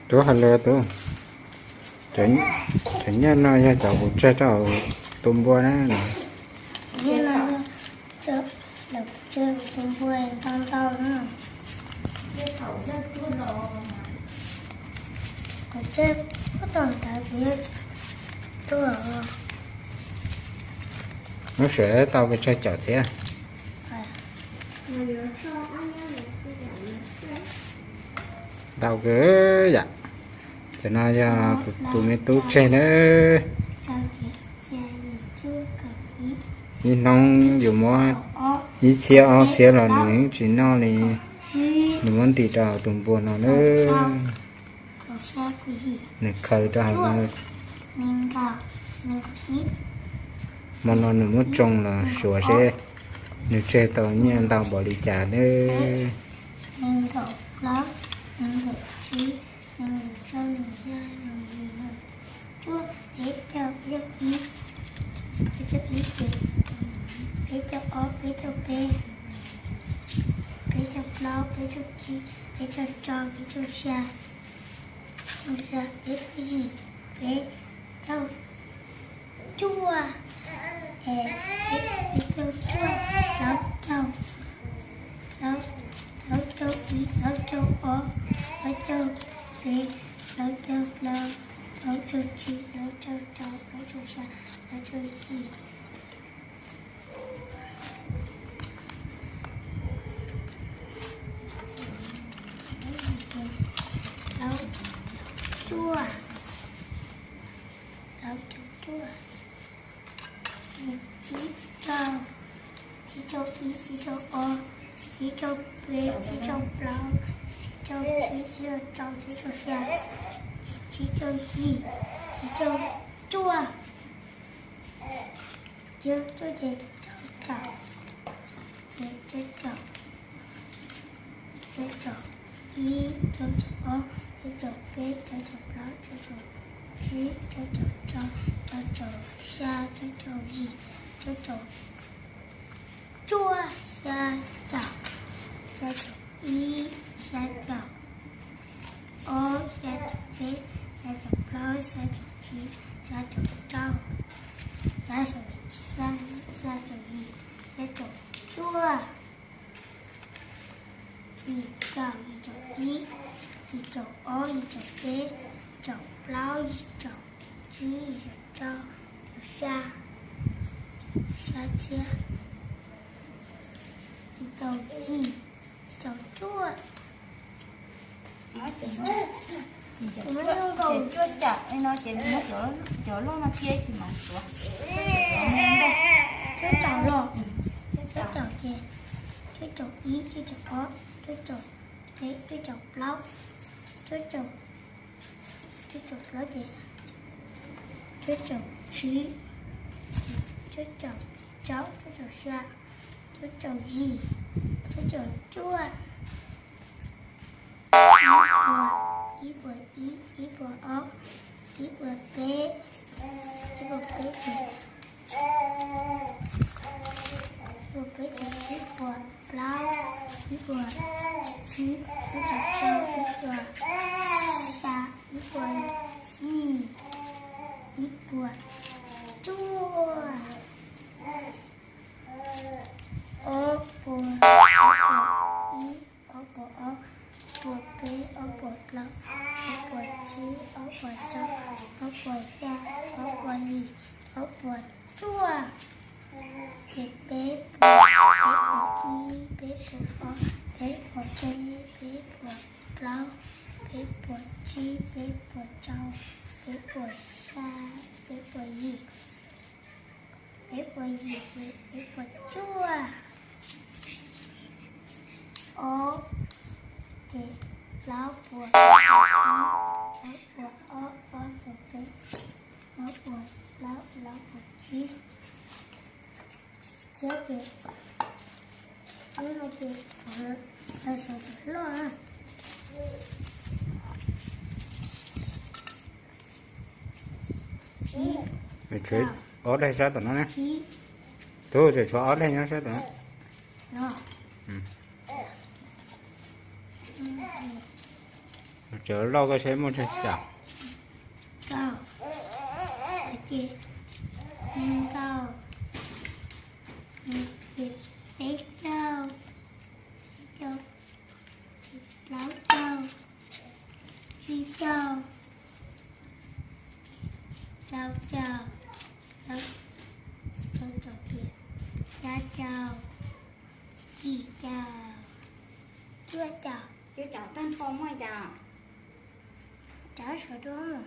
Tub hais lus tub, cov nyiaj no yog cov kuv tseg rau tus npua na. Tus npua ntau ntau na. Kuv tseg puag tom ntawd kuv yuav tuaj. Lub sij hawm tau pes tsawg caum thiab? Ntau kawg yam. Cov no yog kuv tus me tub tseg na. Ib hnub yus muab ib txhiab ob txhiab los nws yeej tsis noj li. Nws muab ntim rau tus npua no na. Nws khaws rau hauv no. Hmo no nws muab tsoo los suav seb nws tseg tau nyiaj ntau npaum li cas na. Peb caug ob, peb caug peb, peb caug plaub, peb caug tsib, peb caug rau, peb caug xya, peb caug yim, peb caug cuaj, peb caug cuaj, plaub caug, plaub caug ib, plaub caug ob, plaub caug peb, plaub caug plaub, plaub caug tsib, plaub caug rau, plaub caug xya, plaub caug yim. Plaub caug cuaj, plaub caug cuaj, tsib caug, tsib caug ib, tsib caug ob, tsib caug peb, tsib caug plaub, tsib caug tsib, tsib caug rau, tsib caug xya, tsib caug yim, tsib caug cuaj. Cuaj, cuaj ces rau caum, ces rau caum, rau caum ib, rau caum ob, rau caum peb, rau caum plaub, rau caum tsib, rau caum rau, rau caum xya, rau caum yim, rau caum cuaj, xya caum, xya caum ib, xya caum ob, xya caum peb, xya caum plaub, xya caum tsib, xya caum rau, xya caum xya, xya caum yim, xya caum cuaj, yim caum, yim caum ib, yim caum ob, yim caum peb, caum plaub, yim caum tsib, yim caum rau, xya, xya txhiab, yim caum yim, yim caum cuaj. Ces cuaj caum no ces muab cov loj no cia tsis mam suav. Cuaj caum los, cuaj caum ces cuaj caum ib, cuaj caum ob, cuaj caum peb, cuaj caum plaub, cuaj caum, cuaj caum plaub ces cuaj caum tsib, cuaj caum rau, cuaj caum xya, cuaj caum yim, cuaj caum cuaj. Ib puas ib, ib puas ob, ib puas peb, ib puas peb ces, ib puas peb ces ib puas plaub, ib puas tsib, ib puas rau, ib puas xya, ib puas yim, ib puas cuaj, ob puas, ob puas ib, ob puas ob, ob puas peb, ob puas plaub, ob puas tsib, ob puas rau, ob puas xya, ob puas yim, ob puas cuaj. Ces peb puas, peb puas ib, peb puas ob, peb puas peb, peb puas plaub, peb puas tsib, peb puas rau, peb puas xya, peb puas yim, peb puas yim ces peb puas cuaj. Ob ces plaub puas, plaub puas ob, ob puas peb, ob puas plaub, plaub puas tsib, tsib txhiab ces, lub no ces, lub no ces loj na. Tsib, ob daim sab tom no na. Tsib, tub, tseem tshuav ob daim nyob sab tom no. No. Cov loj koj saib muaj tsawg cov? Kaum, ces nees nkaum, ces peb caug, peb caug, plaub caug, tsib caug, rau caug, rau caum ces xya caug, yim caug, cuaj caug. Cuaj caug tag nrho muaj cas? Cov saum roob.